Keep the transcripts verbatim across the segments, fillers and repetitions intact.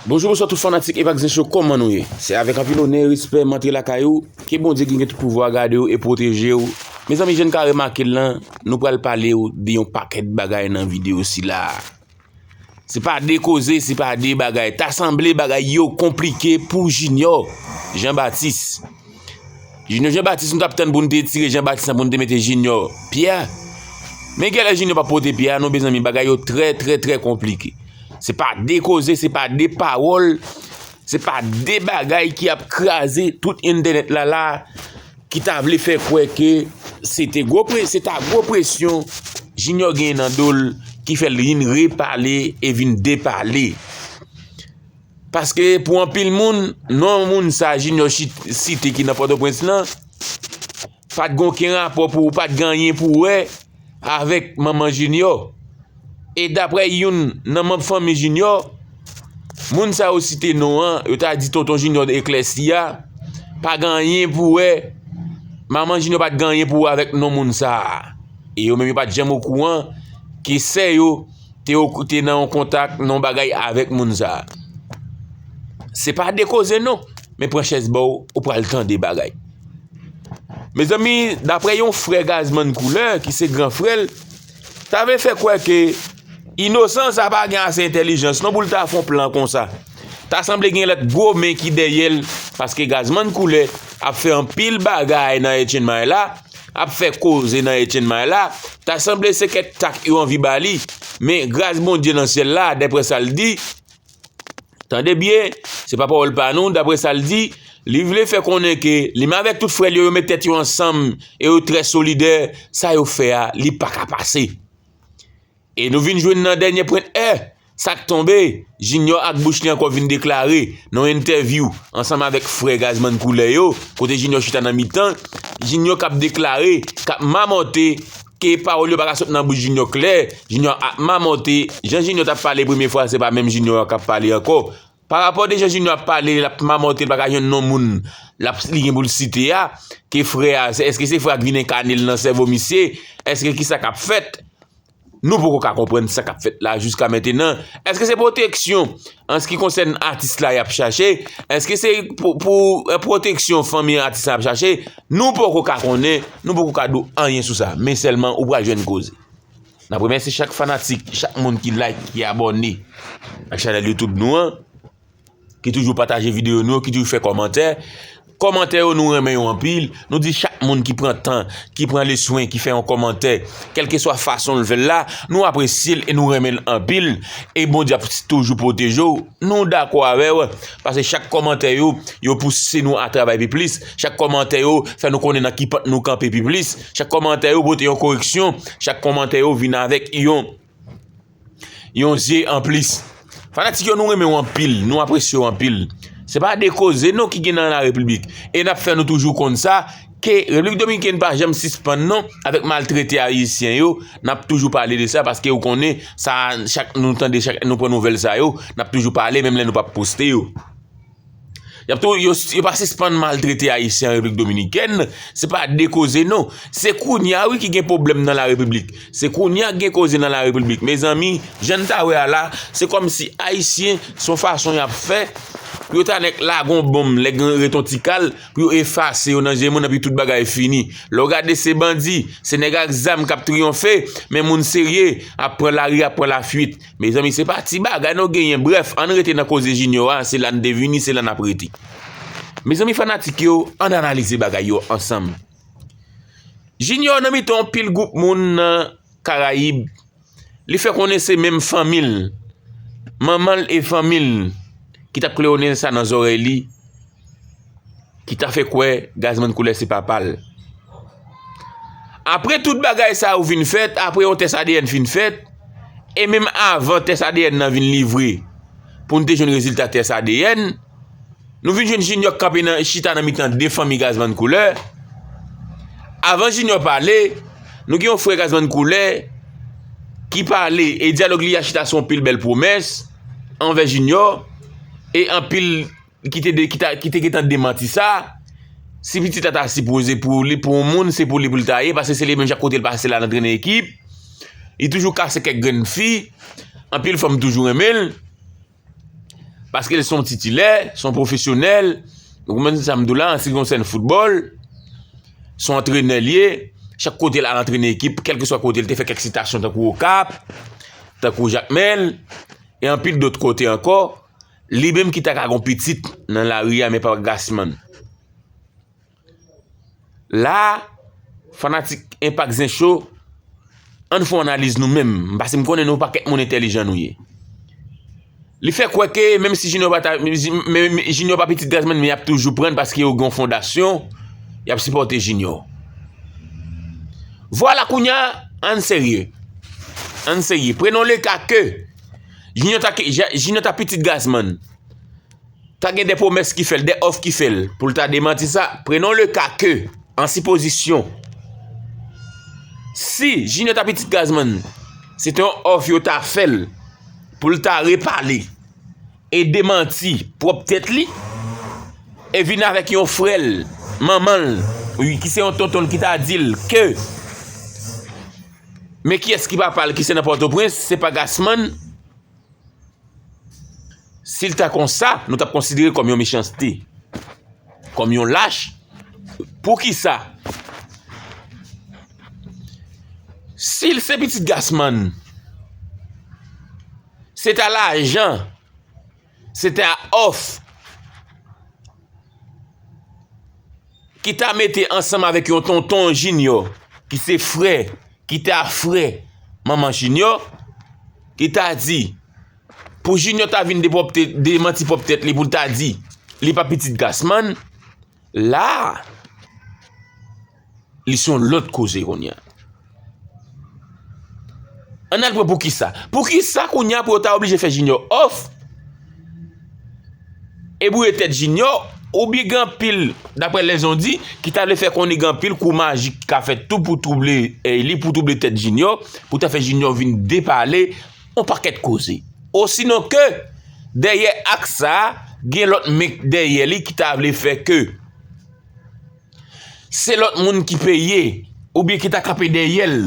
Bonjou, bonswa tout fanatik Epak Zen Show, kòman nou ye? Se avèk anpil onè e respè m antre lakay ou. Ke Bondye ki gen tout pouvwa gade w e pwoteje w. Mezanmi, jan n ka remake l lan, nou pral pale w de yon pakèt bagay nan videyo sila a. Se pa de koze, se pa de bagay. Ta sanble bagay yo konplike pou Junior Jean Baptiste. Junior Jean Baptiste, nou t ap tann pou n te tire Jean Baptiste lan pou n te mete Junior Pierre. Men genlè Junior p ap pote Pierre a non, mezanmi, bagay yo trè, trè, trè konplike. Se pa de koze, se pa de pawòl, se pa de bagay ki ap kraze tout entènèt la la, ki ta vle fè kwè ke se te gwo pre-, se ta gwo presyon Junior gen nan do l ki fè l vin repale e vin depale. Paske pou anpil moun, non moun sa Junior chit-, site ki nan Pòtoprens lan, pa t gen okenn rapò pou, pa t gen anyen pou wè avèk manman Junior. E daprè youn nan manm fanmi Junior, moun sa yo site non an, yo ta di tonton Junior eklèsi a, pa gen anyen pou wè, manman Junior pa t gen anyen pou wè avèk non moun sa a. E yo menm yo pa t janm okouran ke sè yo te, te nan yon kontak, nan yon bagay avèk moun sa a. Se pa de koze non, men pran chèz ba w, ou pral tande bagay. Mezanmi, daprè yon frè Gazman Koulè, ki se gran frè l, ta vle fè kwè ke inosan sa pa gen ase entèlijans non pou l ta fè yon plan konsa. Ta sanble gen lòt gwo men ki dèyè l, paske Gazman Koulè ap fè anpil bagay nan Etchenmay la, ap fè koze nan Etchenmay la, ta sanble se kèk tak yo anvi ba li, men gras Bondye nan syèl la, daprè sa l di, tande byen, se pa pawòl pa nou, daprè sa l di, li vle fè konnen ke li menm avèk tout frè l yo, yo met tèt yo ansanm e yo trè solidè, sa yo fè a, li pa ka pase. E nou vin jwenn nan dènye pwent è, sa k tonbe, Junior ak bouch li ankò vin deklare nan yon entèvyou ansanm avèk frè Gazman Koulè yo, kote Junior chita nan mitan, Junior k ap deklare, k ap mamòte, ke pawòl yo pa ka sot nan bouch Junior klè, Junior ap mamòte, jan Junior t ap pale premye fwa, se pa menm Junior an k ap pale ankò. Pa rapò de jan Junior ap pale, l ap mamòte, l pa ka jwenn non moun l ap, li gen pou l site a, ke frè a, se, èske se frè a k vin enkane l nan sèvo misye? Èske kisa k ap fèt? Nou poko ka konprann sa k ap fèt la jiska mentenan. Èske se pwoteksyon an se ki konsène atis la y ap chache? Èske se pou, pou, eh, pwoteksyon fanmi atis la y ap chache? Nou poko ka konnen, nou poko ka di w anyen sou sa. Men sèlman ou pral jwenn koze. N ap remèsye chak fanatik, chak moun ki like, ki abòne ak chanèl YouTube nou an, ki toujou pataje videyo nou yo, ki toujou fè kòmantè. Kòmantè yo, nou renmen yo anpil. Nou di chak moun ki pran tan, ki pran leswen, ki fè yon kòmantè, kèlkeswa fason l fè l la, nou apresye l e nou renmen l anpil. E Bondye ap toujou pwoteje w. Nou dakò avè w, paske chak kòmantè yo, yo pouse nou a travay pi plis. Chak kòmantè yo fè nou konnen nan ki pant nou kanpe pi plis. Chak kòmantè yo pote yon koreksyon. Chak kòmantè yo vin avèk yon yon zye anplis. Fanatik yo, nou renmen w anpil, nou apresye w anpil. Se pa de koze non ki gen nan larepiblik. E n ap fè nou toujou konn sa, ke Repiblik Dominikèn pa janm sispann non, avèk maltrete ayisyen yo, n ap toujou pale de sa, paske ou konnen, sa, chak nou tande, chak nou pran nouvèl sa yo, n ap toujou pale, menm lè nou p ap poste yo. Y ap tou, yo, yo pa sispann maltrete ayisyen an Repiblik Dominikèn. Se pa de koze non. Se kounye a wi ki gen pwoblèm nan larepiblik. Se kounye a gen koze nan larepiblik. Mezanmi, jan n ta wè a la, se kòmsi ayisyen, se yon fason y ap fè pou yo ta nèk lage yon bonm, lè gen ret yon ti kal, pou yo efase yo nan je moun, epi tout bagay fini. Lè w gade se bandi, se nèg ak zam k ap triyonfe, men moun serye ap pran lari, ap pran lafwit. Mezanmi, se pa ti bagay non genyen. Brèf, ann rete nan koze Junior a, se la n te vini, se la n ap rete. Mezanmi fanatik yo, ann analize bagay yo ansanm. Junior nan mitan yon pil gwoup moun nan Karayib, li fè konnen se menm fanmi l, manman l e fanmi l ki t ap klewonnen sa nan zòrèy li, ki ta fè kwè Gazman Koulè se papa l. Apre tout bagay sa yo fin fèt, apre yon tès A D N fin fèt, e menm avan tès A D N nan vin livre, pou n te jwenn rezilta tès A D N, nou vin jwenn Junior kanpe nan, chita nan mitan de fanmi Gazman Koulè. Avan Junior pale, nou gen yon frè Gazman Koulè ki pale, e dyalòg li a chita sou yon pil bèl pwomès anvè Junior, e anpil ki te de-, ki ta, ki te gentan demanti sa. Si pitit la ta sipoze pou li, pou yon moun, se pou li pou l ta ye, paske se li menm chak kote l pase la nan trennen ekip. Li toujou kase kèk grenn fi. Anpil fanm toujou renmen l. Paske l se yon titilè, se yon pwofesyonèl. Ou konprann sa m di w la, an se ki konsène foutbòl, se yon antrenè l ye. Chak kote l al antrene ekip, kèlkeswa kote l te fè kèk sitasyon tankou Okap, tankou Jakmèl, e anpil dòt kote ankò, li menm ki ta ka gen pitit nan lari a, men pa Gasman. La, fanatik Enpak Zen Show, ann fè yon analiz nou menm, paske m konnen nou pakèt moun entèlijan nou ye. Li fè kwè ke menm si Junior pa ta, men, men Junior pa pitit Gazman, men y ap toujou pran l paske yo gen yon fondasyon, y ap sipòte Junior. Vwala kounye a, ann serye. Ann serye. Prenons le cas que Junior ta, Junior ta pitit Gazman. Ta gen de pwomès ki fè l, de òf ki fè l, pou l ta demanti sa. Prenons le cas que, an sipozisyon, si Junior ta pitit Gazman, se te yon òf yo ta fè l, pou l ta repale e demanti pwòp tèt li, e vin avèk yon frè l, manman l, wi, ki se yon tonton l ki ta di l ke, men kiyès ki papa l ki se nan Pòtoprens, se pa Gasman. Si l ta konsa, nou t ap konsidere kòm yon mechanste, kòm yon lach. Poukisa? Si l se pitit Gasman, se ta lajan, se ta òf ki ta mete ansanm avèk yon tonton Junior, ki se frè, ki ta frè manman Junior, ki ta di, pou Junior ta vin depwòpte, demanti pwòp tèt li, pou l ta di, li pa pitit Gasman, la, li se yon lòt koze kounye a. Ann al pran poukisa. Poukisa kounye a pou yo ta oblije fè Junior òf? E bouye tèt Junior, oubyen gen anpil, daprè lèzon di, ki ta vle fè konnen gen anpil kou majik ki ka fè tou pou twouble, eh, li pou twouble tèt Junior, pou ta fè Junior vin depale, yon pakèt koze. Osinon ke, dèyè ak sa, gen lòt men dèyè li ki ta vle fè ke se lòt moun ki peye, oubyen ki ta kanpe dèyè l.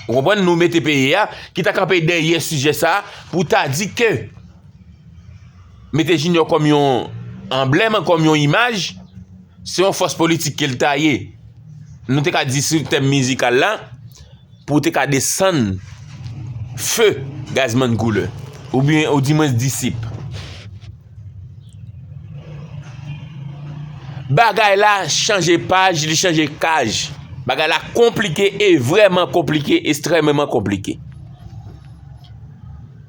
Ou konprann, nou mete peye a, ki ta kanpe dèyè sijè sa a, pou ta di ke mete Junior kòm yon anblèm, kòm yon imaj, se yon fòs politik ke l ta ye. Nou te ka di sou tèm mizikal la, pou w te ka desann feu Gazman Couleur, oubyen, ou di mwens disip. Bagay la chanje paj, li chanje kaj. Bagay la konplike e vrèman konplike, ekstrèmeman konplike.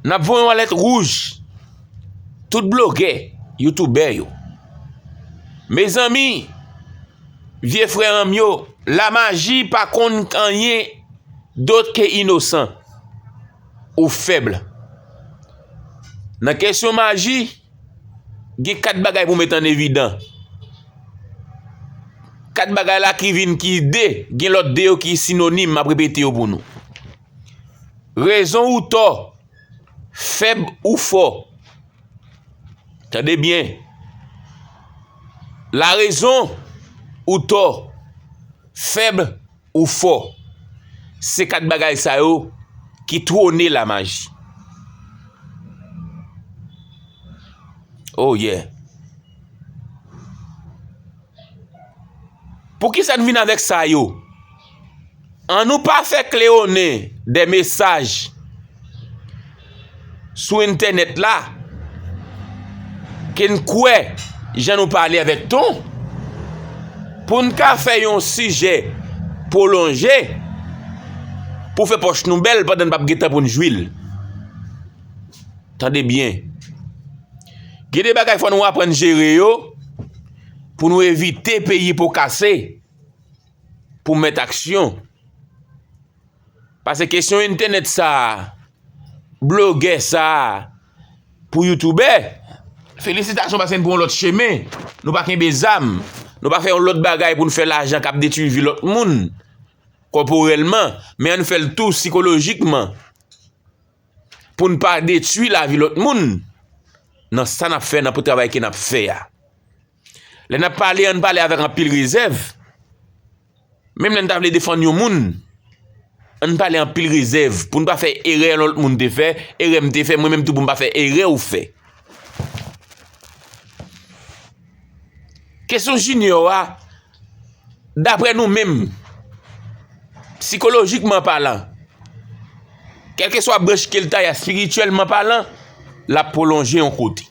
N ap voye yon alèt wouj. Tout blogè, youtubè yo. Mezanmi, vye frè an m yo, lamaji pa konn anyen dòt ke inosan ou fèb. Nan kesyon maji, gen kat bagay pou met an evidan. Kat bagay la ki vin ki de, gen lòt de yo ki sinonim, m ap repete yo pou nou. Rezon ou tò, fèb ou fò. Tande byen. Larezon ou tò, fèb ou fò. Se kat bagay sa yo ki twone lamaji. Oh yeah. Poukisa n vin avèk sa yo? Annou pa fè klewonnen de mesaj sou entènèt la, ke n kwè jan nou pale avèk ton, pou n ka fè yon sijè pwolonje, pou fè pòch nou bèl pandan n p ap gen tan pou n jwi l. Tande byen. Gen de bagay fò nou aprann jere yo, pou nou evite peyi po kase, pou mèt aksyon. Paske kesyon entènèt sa a, blogè sa a, pou youtubè, felisitasyon paske n pran yon lòt chemen. Nou pa kenbe zam. Nou pa fè yon lòt bagay pou n fè lajan k ap detwi vi lòt moun, kòporèlman, men ann fè l tou sikolojikman, pou n pa detwi lavi lòt moun nan sa n ap fè, nan pou travay ke n ap fè a. Lè n ap pale, ann pale avèk anpil rezèv. Menm lè n ta vle defann yon moun, ann pale anpil rezèv pou n pa fè erè lòt moun te fè, erè m te fè, mwen menm tou pou m pa fè erè ou fè. Kesyon Junior a, daprè nou menm, sikolojikman palan, kèlkeswa branch ke l ta ye a, espirityèlman palan, l ap pwolonje yon kote.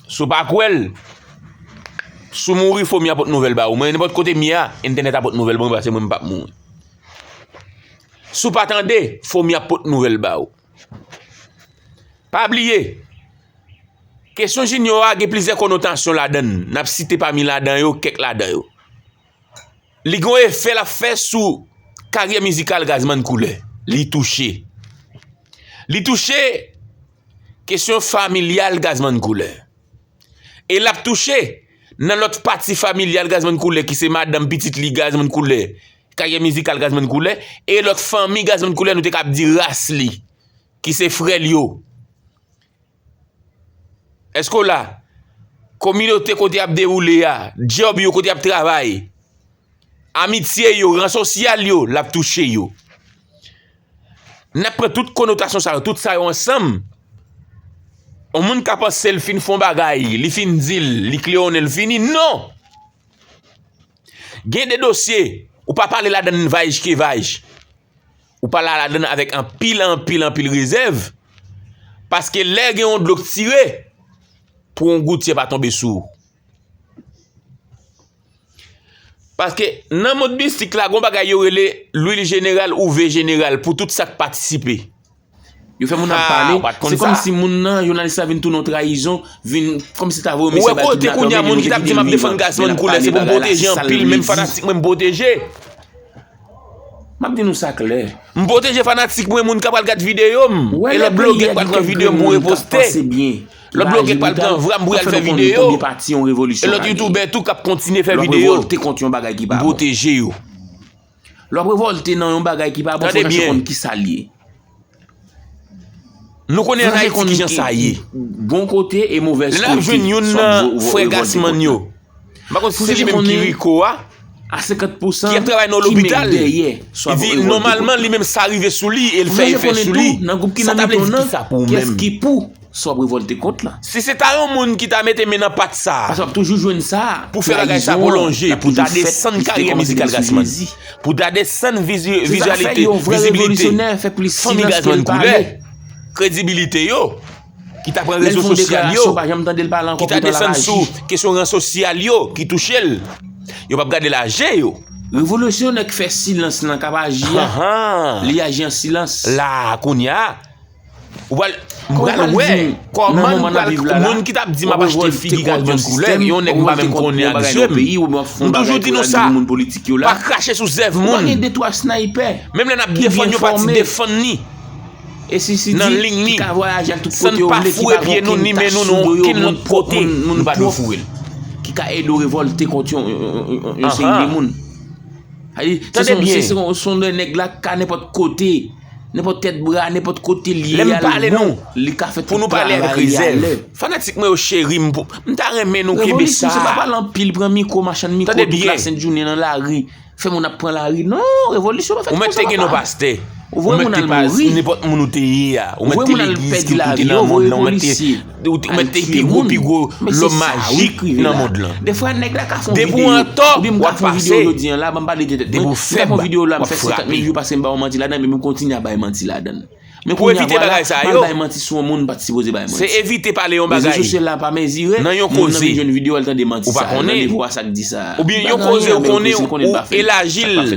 Si w pa kwè l, si w mouri, fomi a pot nouvèl ba ou. Mwen, nenpòt kote m ye a, entènèt a pot nouvèl ba mwen, paske mwen, m p ap mouri. Si w pa tande, fomi a pot nouvèl ba ou. Pa bliye, kesyon Junior a gen plizyè konotasyon ladan l. N ap site pami ladan yo, kèk ladan yo. Li gen yon efè l ap fè sou karyè mizikal Gazman Koulè. Li touche. Li touche kesyon familyal Gazman Koulè. E l ap touche nan lòt pati familyal Gazman Koulè, ki se madanm, pitit li Gazman Koulè, karyè mizikal Gazman Koulè, e lòt fanmi Gazman Koulè, nou te kab di ras li, ki se frè l yo. Èske w la? Kominote kote y ap dewoule a, djòb yo kote y ap travay, amitye yo, ran sosyal yo, l ap touche yo. N ap pran tout konotasyon sa yo, tout sa yo ansanm. Yon moun ka panse l fin fè yon bagay, li fin di l, li klewonnen l fini. Non! Gen de dosye, ou pa pale ladan l vayj ke vayj. Ou pale ladan l avèk anpil, anpil, anpil rezèv. Paske lè gen yon dlo k tire, pou yon goutyè pa tonbe sou ou. Paske nan mond mistik la, gon bagay yo rele lwil jeneral ou ve jeneral pou tout sa k patisipe. Yo fè moun ap pale, se kòmsi moun nan, jounalis la vin tounen yon trayizon, vin kòmsi ta voye yon mesaj bay kidnapè, oubyen li voye kite l, li vin fè yon bagay rasis, sal bagay, rasis. Ou wè kote kounye a moun ki t ap di m ap defann Gazman Koulè, se pou m pwoteje anpil, menm fanatik mwen m pwoteje. M ap di nou sa klè. M pwoteje fanatik mwen, moun k ap al gad videyo m. E lòt blogè k pral pran videyo m pou reposte. Lòt blogè k pral pran vra m pou y al fè videyo. E lòt youtubè tou k ap kontinye fè videyo. M pwoteje yo. Lè w ap revòlte nan yon bagay ki pa bon, fò w chache konn kisa l ye. Nou konnen ann Ayiti kijan sa ye. Bon kote e movèz kote. Lè n ap jwenn youn nan frè Gassman yo, m pa konn si se li menm ki Rico a, ki ap travay nan lopital. Li di nòmalman li menm sa rive sou li e l fè efè sou li. Sa ta vle di kisa pou ou menm? Sa w ap revòlte kont la. Si se ta yon moun ki ta mete men nan pat sa a, paske w ap toujou jwenn sa, pou fè bagay sa pwolonje, pou ta desann karyè mizikal Gassman, pou ta desann vizi-, vizyalite, vizibilite fanmi Gassman Koulè, kredibilite yo, ki ta pran rezo sosyal yo, ki ta desann sou kesyon ran sosyal yo ki touche l, yo p ap gade l a je yo. Revolisyonè k fè silans lan k ap aji a, li aji an silans. La a kounye a, ou pral, m pral wè kòman nou pral, moun ki t ap di m ap achte figi Gassman Koulè, yon nèg m pa menm konnen ak je m. M toujou di nou sa, pa krache sou zèv moun. Menm lè n ap defann yon pati, defann li nan liy li. San n pa foure pye nou ni men nou nan okenn lòt kote, nou pa dwe foure l. Ki ka ede w revòlte kont yon, yon, yon, yon, yon seri de moun. Tande byen. Se yon, se yon nèg la k ka nenpòt kote, nenpòt tèt bra, nenpòt kote li ye, li ka fè tout travay li alè. Fanatik mwen yo cheri m, pou, m ta renmen nou kenbe sa. Revolisyon se pa pale anpil, pran mikwo, machann mikwo, tout lasent jounen nan lari. Fè moun ap pran lari. Non, revolisyon pa fèt konsa, papa. Ou mèt te gen non pastè. Ou voye moun al mouri. Nenpòt moun ou te ye a. Ou mèt te legliz ki w te nan mond lan. Ou mèt te, ou mèt te pi gwo, pi gwo lòm majik nan mond lan. Defwa nèg la ka fè yon videyo. Depi w antò, w ap pase. Depi w ka fè yon videyo jodi a la, ban m pale de tèt mwen. Depi w fèb, w ap frape. Pou evite bagay sa yo, m al bay manti sou yon moun m pa t sipoze bay manti. Se evite pale yon bagay nan yon koze ou pa konnen, oubyen yon koze ou konnen, ou elaji l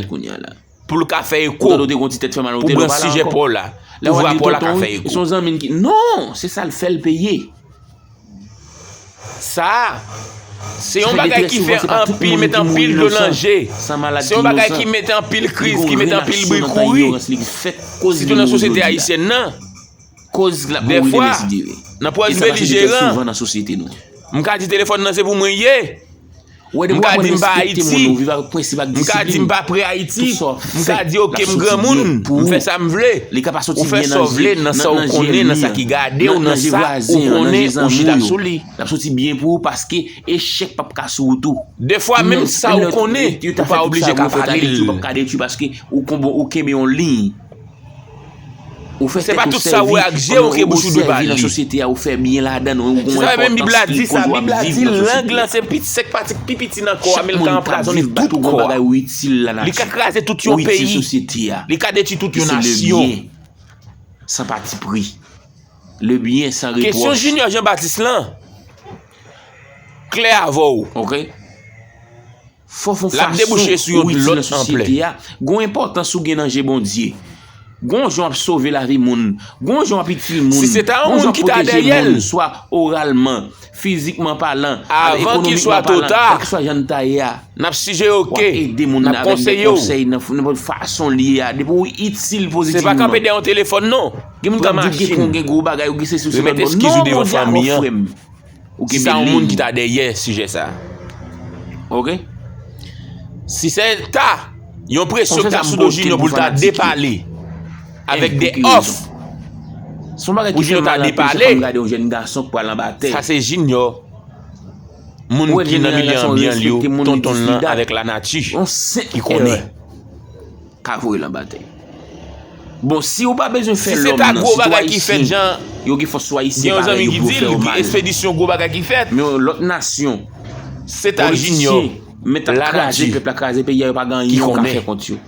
pou l ka fè eko, pou branch sijè pa w la, pou vwa pa w la ka fè eko. Non, se sa l fè l peye. Sa a, se yon bagay ki fè anpil, met anpil dlo nan je. Se yon bagay ki met anpil kriz, ki met anpil bri kouri. Sitou nan sosyete ayisyèn nan. Dèfwa, nan pwòs belijeran, m ka di telefòn nan se pou mwen ye. M ka di m pa Ayiti. M ka di m pa pre Ayiti. M ka di, oke, m granmoun, m fè sa m vle. Ou fè sa w vle nan sa w konnen, nan sa ki gade w, nan sa ou konnen, ou chita sou li. L ap soti byen pou ou paske echèk p ap ka sou ou tou. Dèfwa, menm sa ou konnen, ou pa oblije ka pale l. Ou p ap ka detwi paske ou kenbe yon liy. Ou fè tèt ou sèvi, ou sèvi nan sosyete a, ou fè byen ladan l, ou gon enpòtans li, koz w ap viv nan sosyete a. Chak moun ka viv bagay ou itil lanati, ou itil sosyete a. E se le byen san patipri, le byen san repwòch. Kesyon Junior Jean Baptiste lan klè avè w. Fò w fè yon fason ou itil nan sosyete a. Gon enpòtans ou gen nan je Bondye. Gon jan w ap sove lavi moun. Gon jan w ap itil moun. Gon jan w ap pwoteje moun, swa oralman, fizikman palan, ekonomikman palan, kèlkeswa jan n ta ye a. W ap ede moun nan avèk de konsèy, nan nenpòt fason l ye a. Depi w itil pozitivman. Pou w di w gen gwo bagay, ou gen sesi, ou se lòt bò. Non, Bondye avè w, frè m. Ou gen sa yon moun ki ta dèyè sijè sa. Ok. Si se ta yon presyon ki ta sou do Junior pou l ta depale avèk de òf, pou Junior ta depale, sa se Junior, moun ki nan milye anbyan l yo, tonton l lan avèk lanati ki konnen. Ka voye l anba tè. Bon, si w pa bezwen fè lòm nan, si tou ayisyen yo gen fòs sou ayisyen parèy yo pou yo fè yo mal. Espedisyon gwo bagay ki fèt. Men yon lòt nasyon, politisyen, mèt ap kraze pèp la, kraze peyi a, yo pa gen anyen yo ka fè kont yo.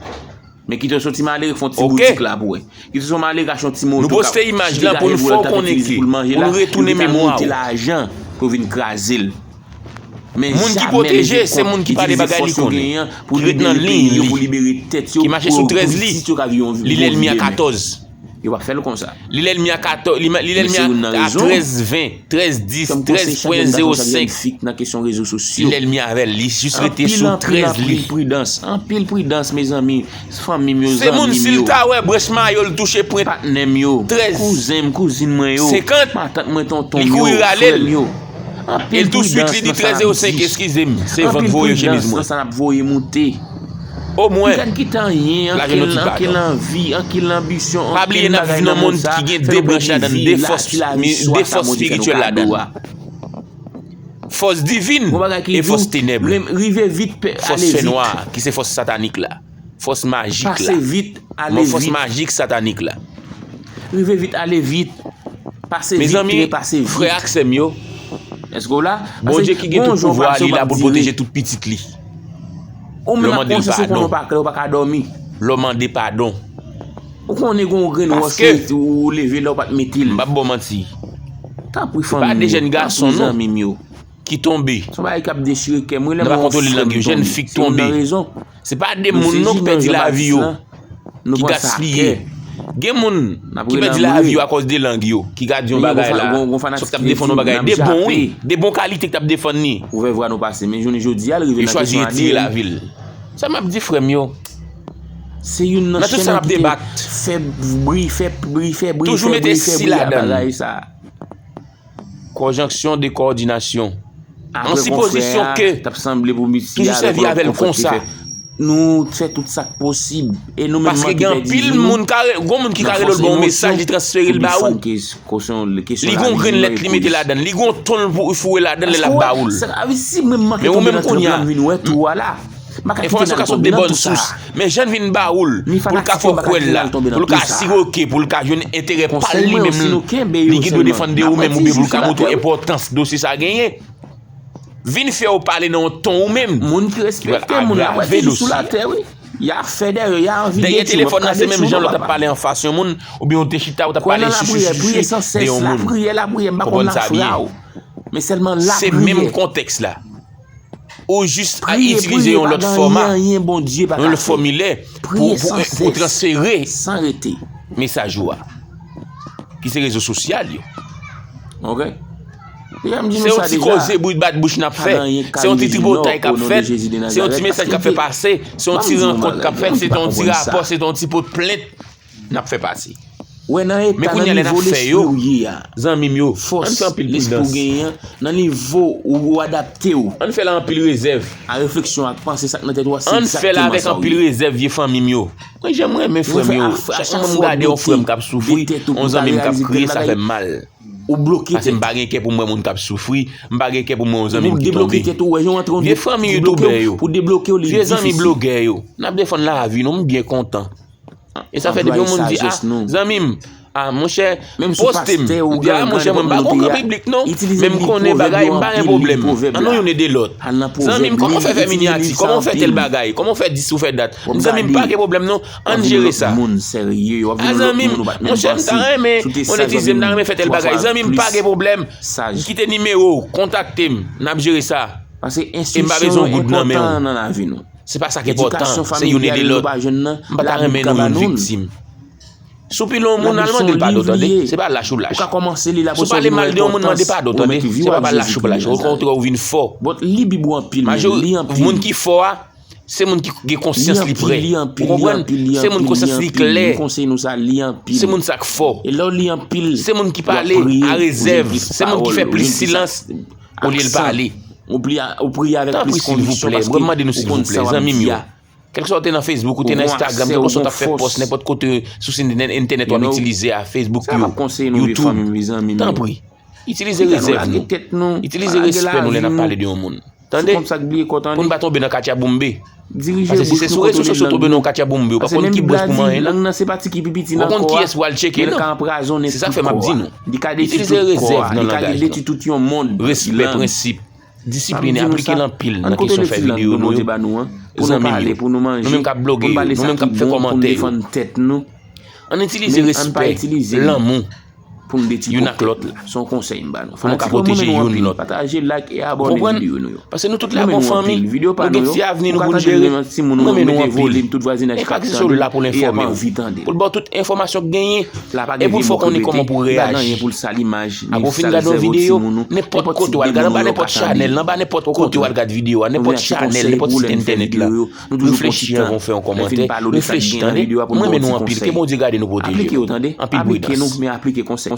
Men kite yo soti malere, fè yon ti boutik la pou wè. Kite yo soti malere, achte yon ti moto, nou poste imaj la pou nou fè w konnen ke, pou nou retounen memwa w. Lajan pou vin kraze l. Moun ki pwoteje se moun ki pale bagay li konnen, ki ret nan liy li, ki mache sou trèz li. Li lènmi a katòz. Yo pa fè l konsa. Li lènmi a katòz, li lènmi a trèz ven, trèz dis, trèz pwen zewo senk. Li lènmi avè l, li jis rete sou trèz li. Anpil pridans, anpil pridans, mezanmi. Fanmi m yo, zanmi m yo. Se moun, si l ta wè branch mayo l touche pwent, patnè m yo, kouzen m, kouzin mwen yo, matant mwen, tonton m yo, frè m yo. Anpil pridans nan sa n ap di. Eskize m, se van k voye chemiz mwen. Anpil pridans nan sa n ap voye moute. Omwen, pa gen anyen, ankenn anvi, ankenn lanbisyon, ankenn bagay nan mond sa, fè nou pèdi vi, la, ti lavi swa sa Bondye fè nou kado a. Fòs divin e fòs tenèb. Fòs fènwa, ki se fòs satanik la. Fòs majik la. Pase vit, ale vit. Fòs majik satanik la. Rive vit, ale vit. Pase vit, trepase vit. Mezanmi, frè ak sè m yo, èske w la? Bondye ki gen tout pouvwa a, li la pou l pwoteje tout pitit li. Ou menm ak konsyans ou konnen w pa klè, ou pa ka dòmi. Lè w mande padon. Ou konnen gen yon grenn wòch ou leve la ou pa t mete l. M p ap ba w manti. Tanpri fanmi m yo, tanpri zanmi m yo. Ki tonbe. Se yon bagay k ap dechire kè m wi, lè m wè yon frè m tonbe. Jèn fi k tonbe. Se pa de moun non k pèdi lavi yo, ki gaspiye. Gen moun ki pèdi lavi yo akòz de lang yo, ki ka di yon bagay la, sòt k ap defann yon bagay, de bon wi, de bon kalite k t ap defann li. Yo chwazi retire lavi l. Sa m ap di frè m yo. Nan tout sa n ap debat, toujou mete si ladan l. Konjonksyon de kowòdinasyon. An sipozisyon ke toujou sèvi avè l konsa. Nou fè tout sa k posib. E nou menm ki pèdi vi nou, gon moun ki ka rele l ba w mesaj, li transfere l ba ou. Li gon grenn lèt li mete ladan l, li gon ton l pou foure ladan l lè l ap ba ou l. Men ou menm kounye a, enfòmasyon ka sot de bòn sous, men jan l vin ba ou l, pou l ka fè w kwè l la, pou l ka asire w ke pou l ka jwenn enterè pa l li menm, li gen dwa defann de ou menm oubyen pou l ka montre w enpòtans dosye sa genyen. Vin fè w pale nan yon ton ou menm ki pral agrave dosye a. Dèyè telefòn nan se menm jan lè w t ap pale anfas yon moun oubyen w te chita ou t ap pale chichichichi de yon moun. Konprann sa byen. Se menm kontèks la. Ou jis itilize yon lòt fòma, yon lòt fòmilè pou, pou, pou transfere mesaj ou a, ki se rezo sosyal yo. Se yon ti koze bri bat bouch n ap fè, se yon ti tripotay k ap fèt, se yon ti mesaj k ap fè pase, se yon ti rankont k ap fèt, se yon ti rapò, se yon ti pot plent n ap fè pase. Men kounye a lè n ap fè yo, zanmi m yo, ann fè anpil pridans. Ann fè l anpil rezèv. Ann fè l avèk anpil rezèv, vye fanmi m yo. Mwen, jan m renmen frè m yo. Chak fwa m gade yon frè m k ap soufri, yon zanmi m k ap kriye, sa fè m mal. Paske m pa gen kè pou m wè moun k ap soufri, m pa gen kè pou m wè yon zanmi m ki tonbe. Vye fanmi youtubè yo, vye zanmi blogè yo, n ap defann lavi nou, m byen kontan. E sa fè depi yon moun di, a, zanmi m, Ah, monchè, poste m. Di a, monchè, mwen m pa gon gran piblik non. Men m konnen bagay, m pa gen pwoblèm. Ann nou youn ede lòt. Zanmi m, kòman w fè fè minyati? Kòman w fè tèl bagay? Kòman w fè dis ou fè dat? Zanmi m, pa gen pwoblèm non. Ann jere sa. A zanmi m, monchè, m ta renmen monetize, m ta renmen fè tèl bagay. Zanmi m, pa gen pwoblèm. Kite nimewo w, kontakte m, n ap jere sa. E m pa bezwen yon goud nan men w. Se pa sa k enpòtan, se youn ede lòt. M pa ta renmen nou youn viktim. Si w pile yon moun, al mande l padon, tande. Se pa lach ou lach. Si w pale mal de yon moun, mande padon, tande. Se pa pa lach ou pa lach. Okontrè, ou vin fò. Majori, moun ki fò a, se moun ki gen konsyans li prè. Ou konprann? Se moun konsyans li klè. Se moun sa k fò. Se moun ki pale a rezèv. Se moun ki fè plis silans olye l pale. Tanpri, silvouplè, mwen mande nou silvouplè, zanmi m yo. Kèlkeswa w te nan Facebook, ou te nan Instagram, kèlkeswa w t ap fè pòs, nenpòt kote sou sit entènèt w ap itilize a, Facebook yo, YouTube, tanpri, itilize rezèv nou, itilize respè nou lè n ap pale de yon moun. Tande? Pou n pa tonbe nan katyaboumbe. Paske si se sou rezo sosyo w tonbe nan yon katyaboumbe, ou pa konn ki bwès pou manyen non. Ou pa konn kiyès pou al tcheke non. Se sa k fè m ap di nou. Itilize rezèv nan langaj nou. Respè, prensip. Disiplinen, aplike l anpil nan kesyon fè videyo nou yo. Zanmi m yo, nou menm k ap bloge yo, nou menm k ap fè kòmantè yo, ann itilize respè, lanmou youn ak lòt la, pou nou ka pwoteje youn lòt. Ou konprann? Paske nou tout la pou fanmi, nou gen ti avni nou pou n jere. Mwen renmen nou anpil. E pa ki se sou la pou l enfòme w, pou l ba w tout enfòmasyon k genyen, e pou l fè w konnen kòman pou w reyaji. Apre w fin gade yon videyo, nenpòt kote w al gade, anba nenpòt chanèl, anba nenpòt kote w al gade videyo a, nenpòt chanèl, nenpòt sit entènèt la, reflechi anvan w fè yon kòmantè, reflechi, tande. Mwen renmen nou anpil, ke Bondye gade nou, pwoteje nou. Anpil pridans.